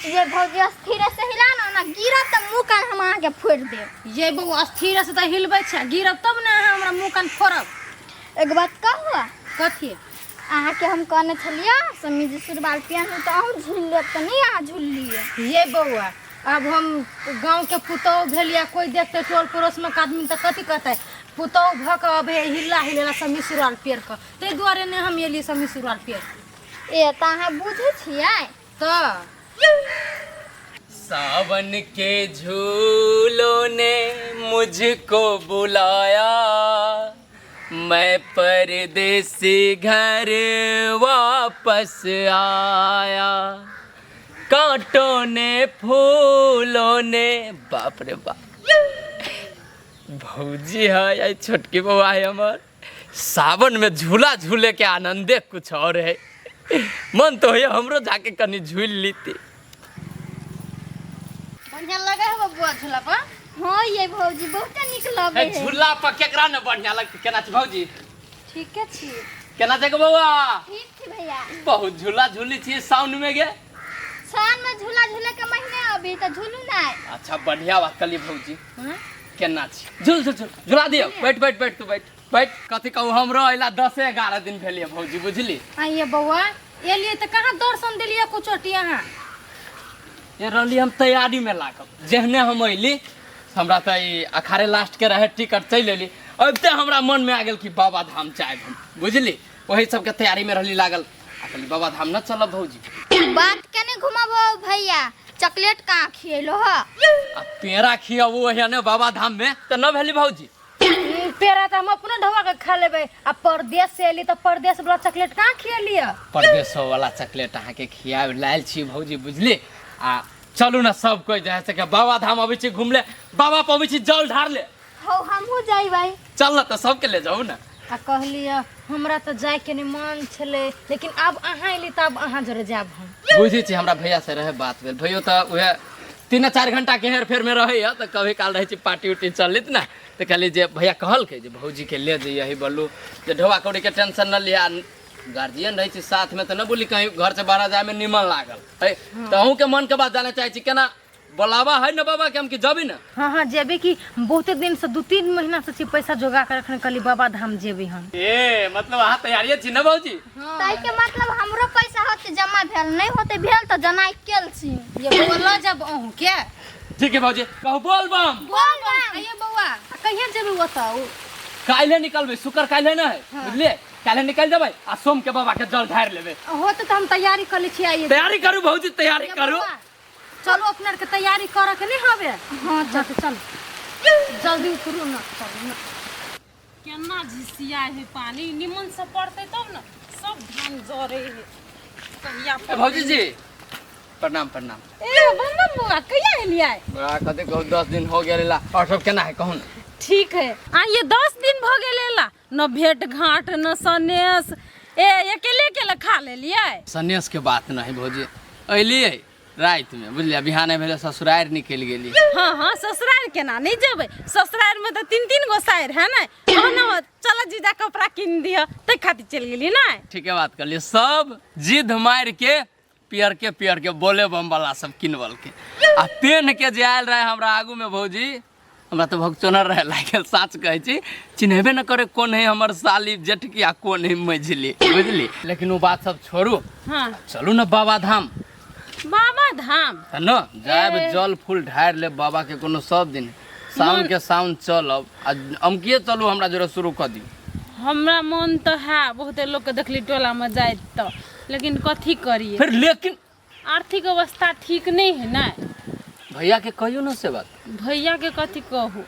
ये भौजी स्थिर से हिला ना ना गिरब तऽ मुँह कान हम अहाँके फोड़ि देब। ये बौआ स्थिर से तऽ हिलबै छै, गिरब तब ने अहाँ हमरा मुँह कान फोड़ब। एगो बात कहू? कथी? अहाँके हम कहने छलियै समीज सुरवाल पेहनू तऽ अहूँ झूल लेब, तऽ नहि अहाँ झूललियै। ये बौआ अब हम गाँव के पुतोहु भेलियै, कोई देखते टोल पड़ोस में आदमी तऽ कथी कहतै, पुतोहु भऽ कऽ अब हिल्ला हिलेला समीज सुरवाल पेर कऽ, ताहि दुआरे नहि हम एलियै समीज सुरवाल पेर। ए तऽ अहाँ बुझै छियै? तऽ सावन के झूलों ने मुझको बुलाया, मैं परदेसी घर वापस आया, कांटों ने फूलों ने, बाप रे बाप, भौजी है या छोटकी बौआ है हमर। सावन में झूला झूले के आनंदे कुछ और है, मन तो है हमरो जाके कनी झूल लीती। बढ़िया लगे है बबुआ झूला पर? हाँ ये भौजी बहुत नीक लगे है। झूला पर केकरा ने बढ़िया लगते? केना छी भौजी? ठीके छी। केना छै बौआ? ठीक छी भैया। बहुत झूला झूली छी सावन में गे? सावन में झूला झूले के महीने अभी तो झूलू नहीं। अच्छा बढ़िया बात कहली भौजी। हाँ? केना छी? झूल झूल झूल झूला दियौ। बैठ बैठ बैठ तू बैठ बैठ। कथी कहू हमरो अइला 10-11 दिन भेलियै भौजी, बुझली? आइए बौआ एलियै तऽ कहाँ दर्शन देलियै कुछोटी अहाँ? ये रहली हम तैयारी में लागल, जेहने हम अइली हमरा तऽ ई अखाड़े लास्ट के रहे टिकट चलि अयली, अबिते हमरा मन में आ गेल कि बाबा धाम जायब हम, बुझली? वही सबके तैयारी में रहली लागल, आ कहली बाबा धाम न चलब भौजी। बात केने घुमाबो भैया, चॉकलेट कहाँ खियलो ह? आ पेड़ा खियाबू एहने बाबा धाम में तऽ न भेली भौजी? पेड़ा तऽ हम अपनो ढोआ के खा लेबै, आ परदेश से एली तऽ परदेश वाला चॉकलेट कहाँ खियलियै? परदेश वाला चॉकलेट अहाँके खियाब लायल छी भौजी, बुझली? आ चलू ने सब कोइ जाइ सके बाबा धाम अबै छी घुमले, बाबा पर अबै छी जल ढार ले। हौ हमहूँ जइबै। चल न तऽ सबके ले जाउ ने। आ कहलियै हमरा तऽ जाइके नहि मन छलै, लेकिन आब अहाँ एली तऽ आब अहाँ जोरे जायब हम। बुझै छी हमरा भैया से रहे बात भेल, भैयो तऽ उएह 3-4 घंटा के हेर फेर में रहैया, तऽ कभी काल रहै छी पार्टी उटी चलैत ने, तऽ कहली जे भैया कहलकै जे भौजीके ले जइयही, बोलू जे ढोआ कौड़ीके टेंशन न लिअ, गार्जियन रहै छी साथमे तऽ न बोली कहीं घर से बाहर जायमे निमन लागल है। तऽ अहूँके मनके बात जानै चाहै छी, केना बोलावा है न बाबा के हम कि जबी न? हाँ हाँ जेबे कि बहुते दिन से 2-3 महीना से छी पैसा जोगा के रखने, कहली बाबा धाम जेबे हम। ए मतलब अहाँ तैयारिये छी न भौजी? ताहि के मतलब हमरो पैसा होते जमा भेल नहीं होते भेल तऽ जनाइ केल छी। ये बौआ लऽ जाब अहूँ के। ठीक है भौजी, कहू बोल बम। बोल बम। आइए बौआ, आ कहिया जेबे ओतऽ? काल्हे निकलबै, शुक्र काल्हे न है, बुझलियै? काल्हे निकल जेबै आ सोम के बाबा के जल ढारि लेबै। होते तऽ हम तैयारी कर लै छी, आइए। तैयारी करू भौजी, तैयारी करू। चलू अपना के तैयारी करऽ के नहीं हवे। हाँ चल चल जल्दी उतरू ना, चलू ना। केना झिसिया है पानी, निमन से पड़ते तब न सब धान जरे है। कहिया ए, भौजी जी प्रणाम प्रणाम। ए बम्बम बौआ कहिया एलियै? बड़ा कते कहू 10 दिन हो गेल ला, और सब केना है कहू न? ठीक है। आ ये 10 दिन भ गेल एला, न भेंट घाट न सनेस, ए अकेले अकेले खा लेलियै। सनेस के बात नहीं भौजी, एलियै राति में बुझलियै, बिहाने भेलै ससुरारि निकलि गेली। हाँ हाँ ससुरारि केना नहीं जेबै, ससुरारि में तऽ 3-3 गो सारि है ने, ओहनो चल जीजा कपड़ा किन दिह तै खातिर चलि गेली ने। ठीके बात कहलियै, सब जिद मारि के पियर के पियर के बोले बम वाला सब किनबल के आ पेन के जे आयल रहे हमरा आगू में भौजी, हमरा तऽ भगचोनर रहे लागल, साँच कहै छी चिन्हबे न करे कोन है हमर साली जेठकी आ कोन है मझली, बुझली? लेकिन ओ बात सब छोड़ू, हाँ। चलू न बाबा धाम। बाबा धाम तऽ न जायब जल फूल ढारि लेब बाबा के, कोनो सब दिन सावन के सावन चलब आ अमकिए चलू, हमरा जोरे शुरू कऽ दियौ। हमरा मन तऽ है बहुते लोग के देखली टोला में जाइत तऽ, लेकिन कथी करिए फिर, लेकिन आर्थिक अवस्था ठीक नहीं है ना। भैया के कहियो ना से बात। भैया के कथी कहू,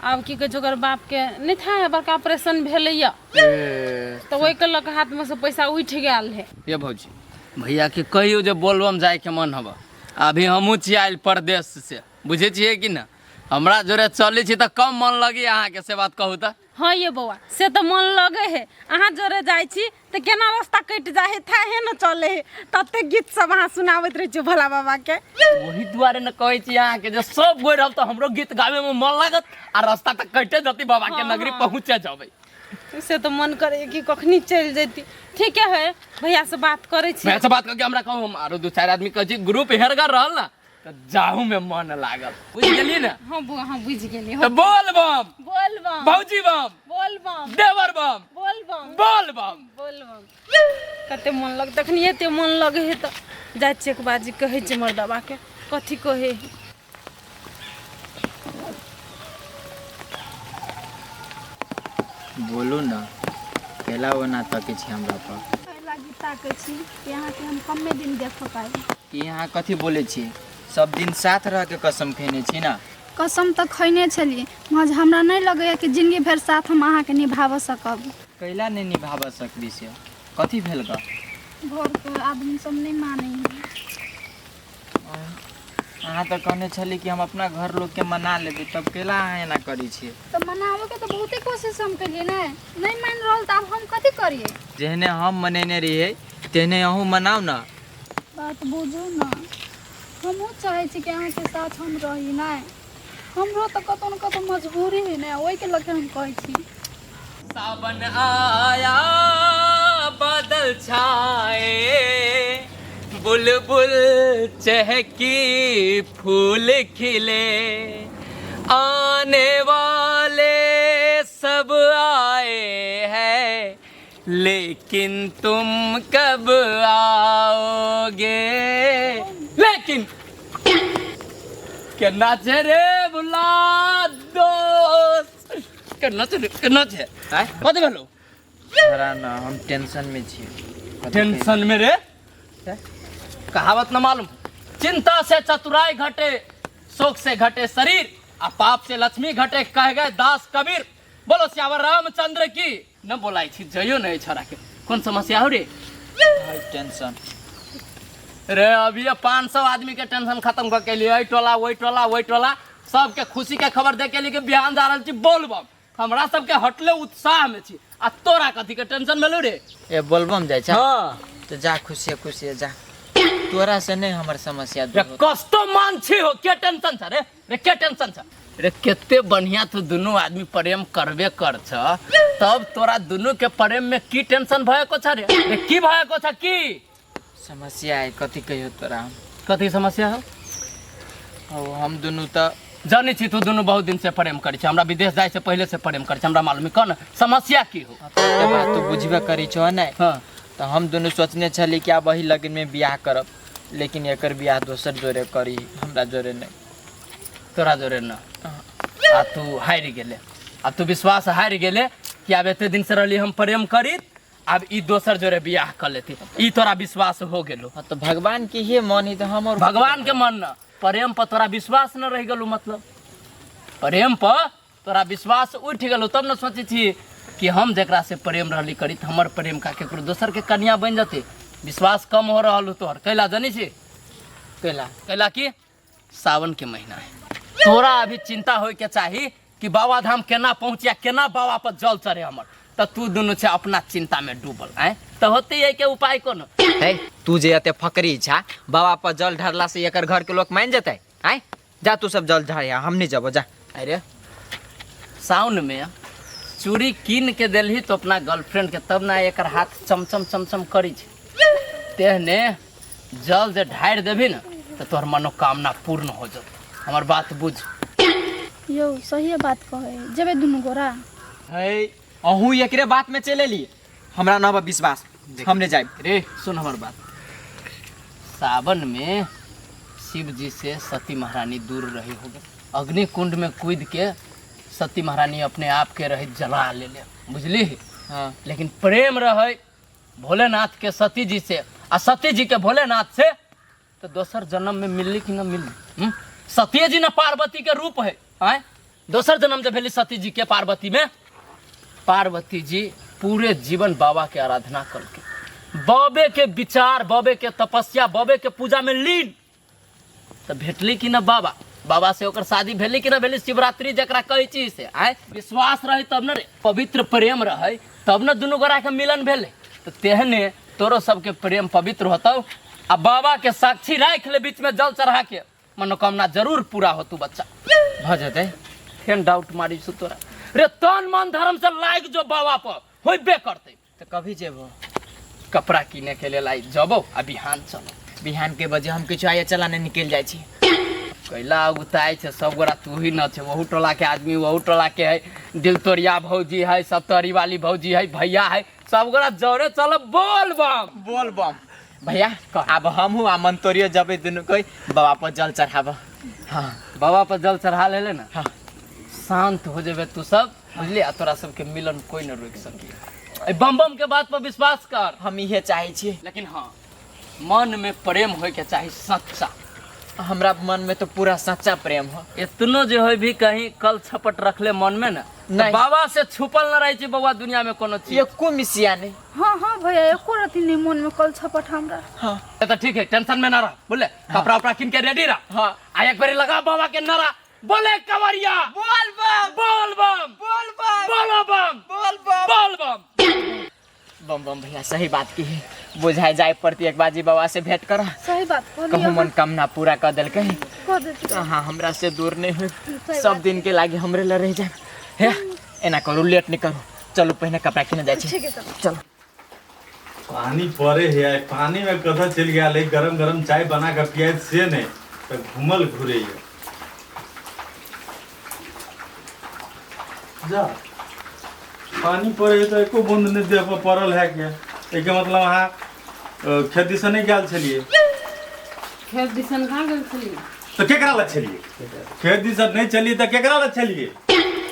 आब की कहै छै ओकर बाप के नहीं था है बड़का ऑपरेशन भेलैया तऽ ओहि के लऽ के हाथ में से पैसा उठि गेल है। ये भौजी भैया के कहियो जे बोलबम जाय के मन हब, अभी हमहूँ छी आयल परदेश से, बुझै छियै कि ना? हमरा जोरे चलै छी तऽ कम मन लगी अहाँके, से बात कहू तऽ। हाँ ये बौआ से तऽ मन लगे है, अहाँ जोरे जाइ छी तऽ केना रास्ता कटि जाइ है थाहे न चले है, तते गीत सब अहाँ सुनाबैत रहै छी भोला बाबा के। ओही दुआरे न कहै छी अहाँके जे सब गोइ रहब तऽ हमरो गीत गाबै में मन लागत आ रास्ता तऽ कटे जती बाबा के नगरी पहुँचे जबै। से तऽ मन करे कि कखनी चलि जैती। ठीके है, भैया से बात करै छी। भैया से बात करके हमरा कहू, हम आरो दू चारि आदमी कहै छी, ग्रुप हेरगर रहल ना तऽ जाहू में मन लागल, बुझि गेलियै ने? हाँ बौआ, हाँ बुझि गेलियै। तऽ बोल बम, बोल बम, भौजी बम, बोल बम, देवर बम, बोल बम, बोल बम, बोल बम। कते मन लग तखनी एते मन लगे है तऽ जाइ छियै एक बाजी कहै छै मर्दबाके कथी कहै है। बोलू ने, केला ओना तकै छी हमरा पर? एहि लागी ताकै छी कि अहाँके हम कमे दिन देख पाबी। ई अहाँ कथी बोलै छी? सब दिन साथ रहके कसम खेने छी ने। कसम तऽ खैने छलियै, महज हमरा नहि लगैए कि जिंदगी भरि साथ हम अहाँके निभाबऽ सकब। कैला नहि निभाबऽ सकबी से? कथी भेल ग? घरके आदमी सब नहि मानै है। अहाँ तऽ कहने छली कि हम अपना घर लोकके मना लेबै, तब कैला अहाँ एना करै छियै? तऽ मनाबऽके तऽ बहुते कोशिश हम केलियै, ने नहि मानि रहल तऽ आब हम कथी करियै? जेहने हम मनेने रहियै तेहने अहूँ मनाउ ने। बात बुझू ने, हमहूँ चाहै छी कि अहाँके साथ हम रही, नहि हमरो तऽ कतहु ने कतहु मजबूरी है ने, ओहिके लऽ कऽ हम कहै छी। सावन आया बादल छाए, बुलबुल चहकी फूल खिले, आने वाले सब आए हैं लेकिन तुम कब आओगे। लेकिन केना छै रे बुला दोस्त, केना छै रे, केना छै? आँय? कथी भेलौ? धरा न, हम टेंशन में छी। टेंशन में रे? कहावत न मालूम, चिंता से चतुराई घटे, शोक से घटे शरीर, आ पाप से लक्ष्मी घटे, कह गए दास कबीर। बोलो श्यावर रामचंद्र की। न बोलाई छी जइयो नहीं छड़ा के। कौन समस्या हो रे? भाई टेंशन रे। अभी 500 आदमी के टेंशन खत्म कर के लिए, एहि टोला ओहि टोला ओहि टोला सबके खुशी के खबर दे के लिए कि बिहान जा रहल छी बोलबम, हमरा सबके हटले उत्साह में छी, आ तोरा कथी के टेंशन भेलौ रे? ए बोलबम जाइ छ? हाँ। तऽ जा, खुशिये खुशिये जा, तोरा से नहीं हमर समस्या रे दूर होत। कस्तो मान छी हो, के टेंशन छ रे? रे के टेंशन छ रे? केते बढ़िया तू दुनू आदमी प्रेम करबे कर छ, तब तोरा दुनू के प्रेम में की टेंशन भय को छ रे? रे की भय को छ की समस्या है? कथी कहियो तोरा हम? कथी समस्या हो? हौ, हम दुनू तऽ जानै छी तू दुनू बहुत दिन से प्रेम करै छी, हमरा विदेश जाइ से पहिले से प्रेम करै छी, हमरा मालूम है। कौन समस्या की हो? तऽ बात तू बुझबे करै छौ ने। हाँ। तऽ हम दुनू सोचने छली कि आब एही लगन में बियाह करब, लेकिन एकर बियाह दोसर जोरे करी, हमरा जोरे नहीं। तोरा जोरे न? आ तू हारि गेले, आ तू विश्वास हारि गेले कि आब एते दिन से रहली हम प्रेम करीत, आब ई दोसर जोरे बियाह कर लेती, ई तोरा विश्वास हो गेलो? हाँ, तऽ भगवान के ही मन है तऽ हम और भगवान के मन न, प्रेम पर तोरा विश्वास न रहि गेलू, मतलब प्रेम पर तोरा विश्वास उठि गेलौ, तब न सोचै छी कि हम जकरा से प्रेम रहली करी तऽ हमर प्रेम का केकरो दोसर के कन्या बनि जेतै। विश्वास कम हो रहल हो तोहर, कैला जानै छी? कैला? कैला कि सावन के महीना है, तोरा अभी चिंता होय के चाही कि बाबा धाम केना पहुँचिया, केना बाबा पर जल चढ़े हमर, तऽ तू दुनू छै अपना चिंता में डूबल। आँय, तऽ होते एहि के उपाय कोनो है? तू जे एते फकरी छा, बाबा पर जल ढारला से एकर घर के लोग मान जेतै? आँय, जा तू सब जल ढारिया, हम नहीं जबो, जा। अरे साउन में चूड़ी कीन के देलही तो अपना गर्लफ्रेंड के, तब ना एकर हाथ चमचम चमचम करी छै, तेहने जल जे ढारि देबही ने तऽ तोहर मनोकामना पूर्ण हो जतौ, हमर बात बुझ। यौ सहिए बात कहै, जेबै दुनू गोरा? है, अहूँ एकरे बात में चलि एली, हमरा न बा विश्वास, हम नहीं जाइब। रे सुन हमर बात, सावन में शिव जी से सती महारानी दूर रही हो गए, अग्नि कुंड में कूद के सती महारानी अपने आप के रही जला ले ले, बुझली? हाँ। लेकिन प्रेम रहे भोलेनाथ के सती जी से आ सती जी के भोलेनाथ से, तो दोसर जन्म में मिलली कि न मिलली? हम्म? सतीये जी न पार्वती के रूप है। आँय, दोसर जन्म जब भेली सती जी के पार्वती में, पार्वती जी पूरे जीवन बाबा के आराधना करके, बाबे के विचार, बाबे के तपस्या, बाबे के पूजा में लीन, तऽ भेटली कि न बाबा? बाबा से ओकर शादी भेली कि न भेली? शिवरात्रि जकरा कहै छी से। आँय, विश्वास रहे तब न रे, पवित्र प्रेम रहे तब न दुनू गोरा के मिलन भेलै, तऽ तेहने तोरो सबके प्रेम पवित्र होतौ, आ बाबा के साक्षी राखि ले बीच में जल चढ़ा के, मनोकामना जरूर पूरा होतौ बच्चा। भऽ जेतै? फेन डाउट मारी छौ तोरा रे? तन मन धर्म से लाग जो बाबा पर, होइबे करतै। तऽ कभी जेबो? कपड़ा किने के लेल आइ जबो आ बिहान चलो। बिहान के बजे हम किछु आइए चला नहीं निकल जाइ छी। कैला उताय छै सब गोरा, तू ही न छै, वहू टोला के आदमी वहू टोला के है, दिलतोरिया भौजी है, सप्तरी वाली भौजी है, भैया है, सब गोरा जौरे चलो बोल बम। बोल बम भैया। आब हमहूँ आ मंतोरियो जबे दुनू कोई बाबा पर जल चढ़ाब। हाँ। बाबा पर जल चढ़ा लेले ना। हाँ। शांत हो जेबे तू सब, बुझली? आ तोरा सबके मिलन कोई न रोक सकी। ए बम बम के बात पर विश्वास कर। हम इहे चाहे छी। लेकिन हाँ, मन में प्रेम होय के चाही सच्चा। हमरा मन में तो पूरा सच्चा प्रेम हो। इतनो जे होय भी कहीं कल छपट रखले मन में ना, तो नहीं। बाबा से छुपल न रहे छै बौआ दुनिया में कोनो चीज। एको मिसिया नहीं। हाँ हाँ भैया, एको रति नहीं मन में कल छपट हमरा। हाँ। तो ठीक है, टेंशन में ना रह, बोले कपड़ा उपड़ा किन के रेडी रह। हाँ। आ एक बारी लगा बाबा के नारा, बोले कवरिया बोल बम, बोल बम, बोल बम, बोलो बम, बोल बम, बोल बम। बम बम भैया सही बात की है, बुझाए जाए पड़ती एक बाजी बाबा से भेंट कर। सही बात कहलियै। कहूँ मनोकामना पूरा कर देलकै। कह देती। हाँ, हमरा से दूर नहीं हुई, सही सब बात। दिन के लागे हमरे ल रह जाए। हे एना करू, लेट नहीं करू, चलू पहिने कपड़ा किने जाइ छी। ठीक है चलो। चलो। पानी पड़े है आइ, पानी में कतऽ चलि गेल है? गरम गरम चाय बना कऽ पियाइत से नहि, तऽ घूमल घुरैया। जा, पानी पड़े है तऽ एको बूंद नहि देह पर पड़ल है के? एहिके मतलब अहाँ खेत दिसन नहि गेल छलियै? खेत दिसन कहाँ गेल छलियै? तऽ केकरा लग छलियै? खेत दिसन नहि छलियै तऽ केकरा लग छलियै?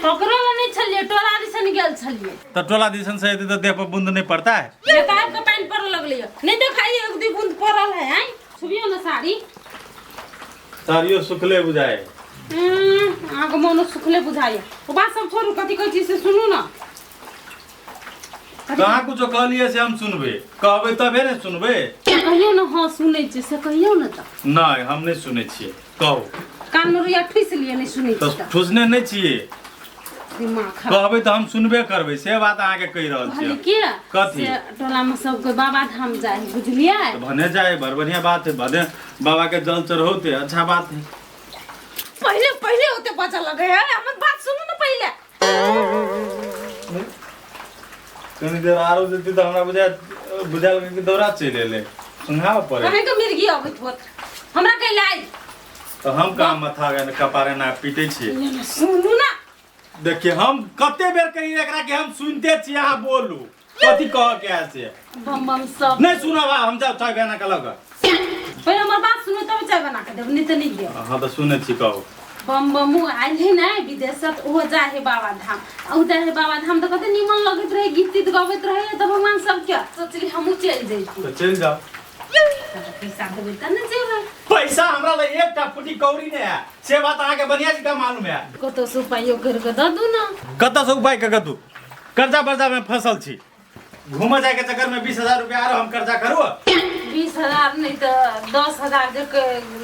ककरो लग नहि छलियै, टोला दिसन गेल छलियै। तऽ टोला दिसन से एतै तऽ देह पर बूंद नहि पड़ता है? एकाएक के पानि पड़ऽ लगलै, नहि देखाइ एक दू बूंद पड़ल है। आँय, छुबियौ ने साड़ी। साड़ियो सुखले बुझाए। अहाँके मोनो सुखले बुझाइए। ओ बात सब छोड़ू, कथी कहै छी से सुनू ने। कहाँ कुछो कहलियै से हम सुनबै? कहबै तबे ने सुनबै। कहियौ ने, हँ सुनै छी से कहियौ ने। तऽ नहि, हम नहि सुनै छियै, कहू। कान में रुइया ठुसि लिअ, नहि सुनै छी तऽ तऽ ठुसने नहि छियै। दिमाग खराब। कहबै तऽ हम सुनबे करबै, से बात अहाँके कहि रहल कहली छियै। की? कथी? से टोला में सब कोई बाबा धाम जाए है, बुझलियै? तऽ भने जाए, बड़ बढ़िया बात है, भने बाबा के जल चढ़ौते, अच्छा बात है। पहिले पहिले ओते बजऽ लगे है, हमर बात सुनू ने पहिले। कनी देर आरो जेती तऽ हमरा बुझायल बुझायल कि दौरा चलि एलै, सुनाबऽ पड़े। कहीं के मिर्गी अबैत होत हमरा कहि लाइ। तऽ हम कहाँ माथा कपारे ना पीटै छियै? सुनू ना। देखिए, हम कते बेर कही एकरा कि हम सुनते छी, अहाँ बोलू कथी कहऽ के है से। बम बम सब नहि सुनब, हम जाउ चाय बना के लऽ कऽ। पहिले हमर बात सुनू तब चाय बना के देब, नहीं तऽ नहीं देब। हाँ, तऽ सुनै छी, कहू। बम बमू आयल है ने विदेश से, तऽ ओहो जाइ है बाबा धाम। आ ओ जाइ है बाबा धाम तऽ कते निमन लगैत रहे, गीत तीत गबैत रहे तऽ भगवान सबके। सोचली हमहूँ चलि जैती। तऽ चलि जाउ। पैसा देबै तऽ ने जेबै। पैसा हमरा लग एकटा फुटी कौड़ी नहि है, से बात अहाँके बढ़िया जकाँ मालूम है। कतौ से उपायो करि कऽ दऽ दू ने। कतऽ से उपाय कऽ दू? कर्जा वर्जा में फसल छी, घूमऽ जाय के चक्कर में 20,000 रुपया आरो हम कर्जा करू? 20,000 नहि तऽ 10,000 जे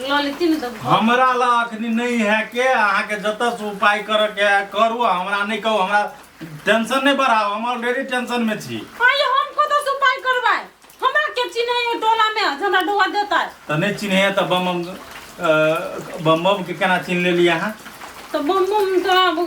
लऽ लेती ने तऽ। हमरा लग अखनी नहीं है के, अहाँके जतऽ से उपाय करऽ के है करू, हमरा नहि कहू, हमरा टेंशन नहि बढ़ाउ, हम ऑलरेडी टेंशन में छी। आइ हम कतौ से उपाय करबै? हमरा के चिन्है है टोला में जे हमरा ढोआ देतै? तऽ नहि चिन्है तऽ बम बम बम बम के केना चिन्ह लेलियै अहाँ? तऽ बम बम तऽ आब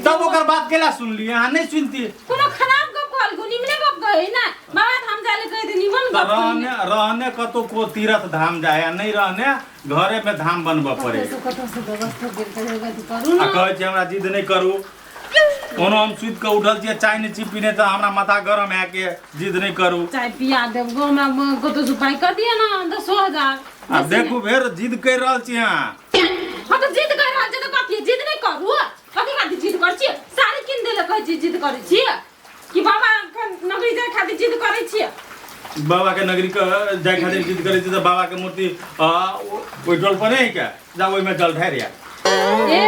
तब ओकर बात केला सुनलियै? अहाँ नहि सुनती। कोनो खराब गप कहल, निमने गप कहै ना, बाबा धाम जाय ले कहै तऽ निमन तऽ गप कहै। रहने रहने कतौ को तीर्थ धाम जाय आ नहि रहने घरे में धाम बनबऽ पड़े। कतौ से कतौ से व्यवस्था करि कऽ करू आ ने। कहै छी हमरा जिद नहि करू। कोनो हम सुति कऽ उठल छियै, चाय नहि छी पीने, तऽ हमरा माथा गरम है के जिद नहि करू। चाय पिया देब गो, हमरा कतौ से उपाय कऽ दिअ ने 10,000। आ देखू, फेर जिद करि रहल छी अहाँ। हाँ तऽ जिद कर रहल छी तऽ कथी जिद नहि करू? कथी खातिर जिद करै छियै? साड़ी कीन देले कहै छी जिद करै छियै कि बाबा के नगरी जाय खातिर जिद करै छियै? बाबा के नगरी के जाय खातिर जिद करै छी तऽ बाबा के मूर्ति ओहि टोल पर नहीं है क्या? जा ओहिमे जल ढारि आ। ए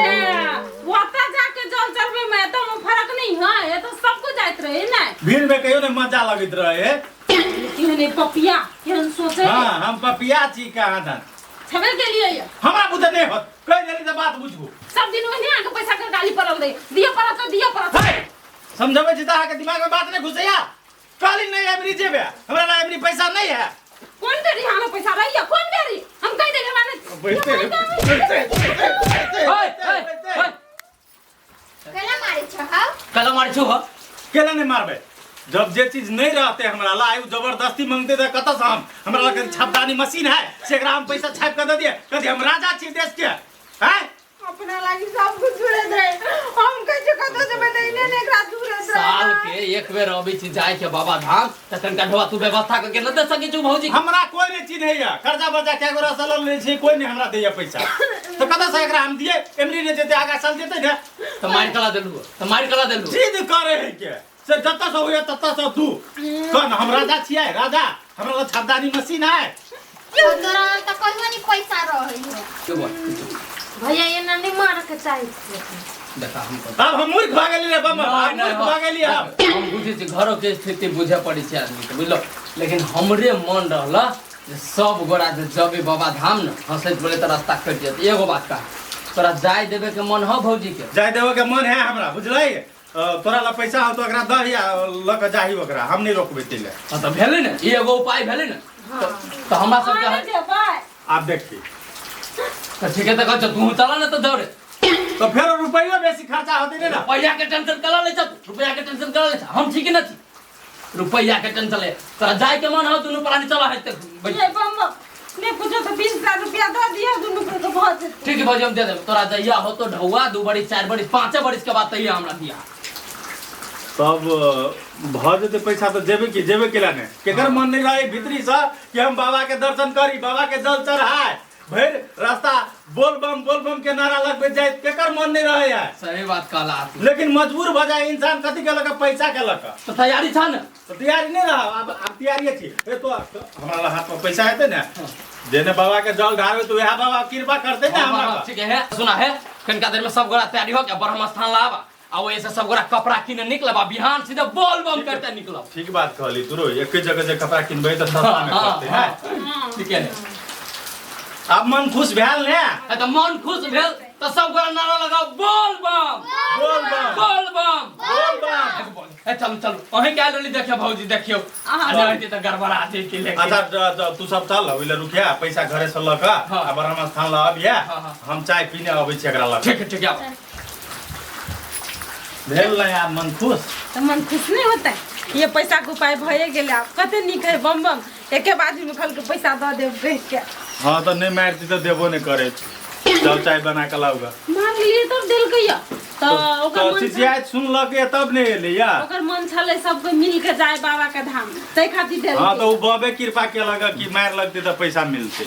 ओतऽ जाके जल चढ़बै में एतऽ में फर्क नहीं है, एतऽ सब कुछ जाइत रहे ने। भीड़ में कहियो ने मजा लगैत रहे। केहन पपिया, केहन सोचे। हाँ, हम पपिया छी कहाँ धन छबे के लिए ये। हमरा बुझे नहीं होत, कहि देली तऽ बात बुझू। सब दिन ओहिने अहाँके पैसा के गाली पड़ल रहे, दिअ पड़त तऽ दिअ पड़त। हे, समझबै छी तऽ अहाँके दिमाग में बात नहीं घुसैया। कहली नहीं एमरी जेबे, हमरा ला एमरी पैसा नहीं है। कोन बेरी हमरा पैसा रहिया? कोन बेरी हम कहि देली हमरा नहीं। बैठते बैठते बैठते। ओए, ओए, ओए, केला मारै छहौ? कैला मारै छौ हो? केला नहीं मारबे? जब जे चीज नहीं रहते हमरा ला, उ जबरदस्ती मांगते त कतऽ से हम, हमरा लग छापदानी मशीन है से एकरा हम पैसा छाप के दे दिए? कथी हम राजा छी देश के? हैं? अपना लागी सब कुछ जुड़े रहे, हम कहै छियै कतौ जेबै तऽ इने ने एकरा जुड़ैत रहे। साल के एक बेर अबै छी जाय के बाबा धाम, त कनिका ढोआ तू व्यवस्था करके न दे सकै छु भौजी? हमरा कोई नहीं चिन्हैया, कर्जा बर्जा कए गोरा से लऽ लेने छी, कोई नहीं हमरा दैया पैसा, तऽ कतऽ से एकरा हम दिए? एमरी नहि जेतै, आगा साल जेतै ने। त मारि कला देलु, त मारि कला देलु। जिद करे है के से जतऽ से होइए ततऽ से दू कह न, हम राजा छियै राजा, हमरा लग छापदानी मशीन है। और तोरा लग तऽ कहियो नहीं पैसा रहै हो। के बोल? भैया, एना नहीं मारऽ के चाही। देखा हम आब हम मूर्ख भऽ गेली रे बम, आब नहीं, मूर्ख भऽ गेली हम। हम बुझै छी, घरो के स्थिति बुझे पड़ै छै आदमी के, बुझलो? लेकिन हमरे मन रहल जे सब गोरा जे जबे बाबा धाम ने हंसैत बोले तऽ रास्ता कटि जायत। एगो बात कहा, तोरा जाय देबे के मन हो भौजी के? जाय देबे के मन है हमरा, बुझलै? तोरा लग पैसा हो तो ओकरा दही आ लऽ कऽ जाही, ओकरा हम नहि रोकबै तै लए। हाँ तऽ भेलै ने, ई एगो उपाय भेलै ने। तऽ हमरा सबके अहाँ जेबै? आब देखी। तऽ ठीक है, तऽ कहै छौ, तू चल ने तऽ दौड़े। तऽ फेर रुपैयो बेसी खर्चा होतै ने। रुपैया के टेंशन कला लै छ? रुपैया के टेंशन कला लै छ? हम ठीक न छी, रुपैया के टेंशन ले। तोरा जाय के मन हो, दुनू प्राणी चला है तऽ ये बम बम नहीं पूछो तो 20,000 रुपया दऽ दिअ दुनू के तो भऽ जेतै। ठीक है भौजी, हम दे देब। तोरा जहिया हो तो ढौआ 2 बरिस 4 बरिस 5 बरिस के बाद तहिया हमरा दिया। तब भऽ जेतै पैसा तऽ जेबै की, जेबै केला ने? केकर मन नहि रहै भीतरी से कि हम बाबा के दर्शन करी, बाबा के जल चढ़ाय, भरि रास्ता बोल बम बोल बम के नारा लगबैत जाय, केकर मन नहि रहै है? सही बात कहला तू। लेकिन मजबूर भऽ जाय इंसान कथी के लऽ कऽ? पैसा के लऽ कऽ। तो तैयारी छ ने? तऽ तैयारी नहि रह, आब तैयारी छी। ए तो हमरा लग हाथ में पैसा हेतै ने, जेने बाबा के जल ढारबै तऽ वएह बाबा कृपा करतै ने हमरा पर। ठीक है, सुना है, कनिका देर में सब गोरा तैयारी हो के ब्रह्म स्थान लाबा आ ओहि से सब गोरा कपड़ा किने निकलब आ बिहान सीधे बोल बम करते निकलब। ठीक बात कहली तू रो, एके जगह जे कपड़ा किनबै तऽ सस्ता में पड़तै है। ठीक है। आब मन खुश भेल ने? है तऽ मन खुश भेल तऽ सब गोरा नारा लगाओ, बोल बम बोल बम बोल बम बोल बम। ए चलू चलू, अहीं के आयल रहली देखियो भौजी, देखियो आ नहीं होती तऽ गड़बड़ा जैती। लेकिन अच्छा, तू सब चल, ओहि लए रुकिया, पैसा घरे से लऽ कऽ आ ब्रह्म स्थान लऽ अबिया। हाँ। हम चाय पीने अबै छी एकरा लऽ कऽ। ठीक है, ठीक है, आउ। भेल ने आब मन खुश? तऽ मन खुश नहीं होता है? ये पैसा के उपाय भए गेलै। आब कते नीक है बम बम, एके बाजू में खल के पैसा दऽ देब कहि के। हाँ तऽ नहि मारती तऽ देबो नहि करे। चल, चाय बना कऽ लाउ गा। मांगलियै तब देलकै या तऽ ओकर तऽ मन चिचियाइत सुनलक या तब नहि एलै या। ओकर मन छलै सब कोइ मिल के जाय बाबा के धाम, ताहि खातिर हाँ देलकै। तऽ ओ बबे कृपा केलक कि मारि लगतै तऽ पैसा मिलतै।